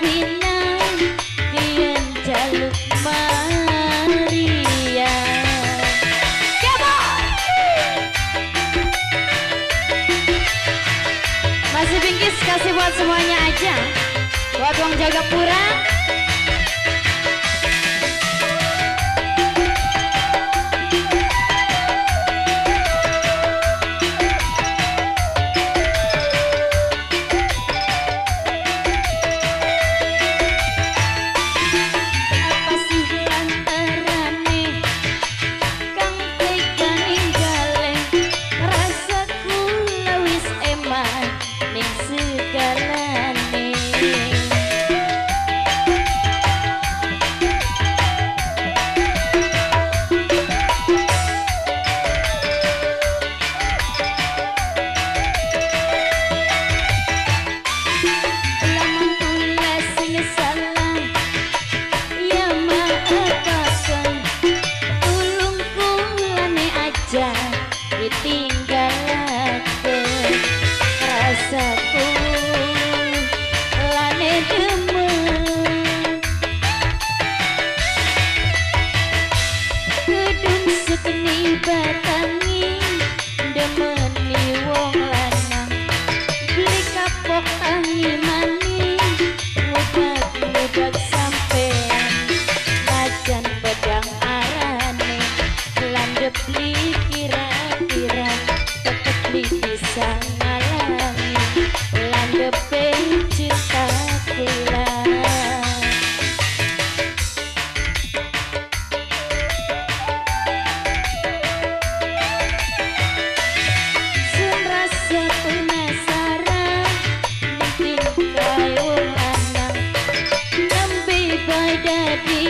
Kawinan yen jaluk Maria. Masih bingkis kasih buat semuanya aja. Buat wong Jagapura. Apa sih lantarane kang tega ninggale rasaku wis eman ning segalane. Lamun kula sing salah ya maafaken, tulung kulane aja ditinggalaken. Rasaku lane demen kedun sekeni batangi demeni wong lanang beli kapok tangi mani ngudak-ngudak sampean najan pedang arane landhep li kira-kira tetep li bisa ngalami landhepe cinta kula. Sun rasa penasaran ning tingkah wong lanang nembe bae dadi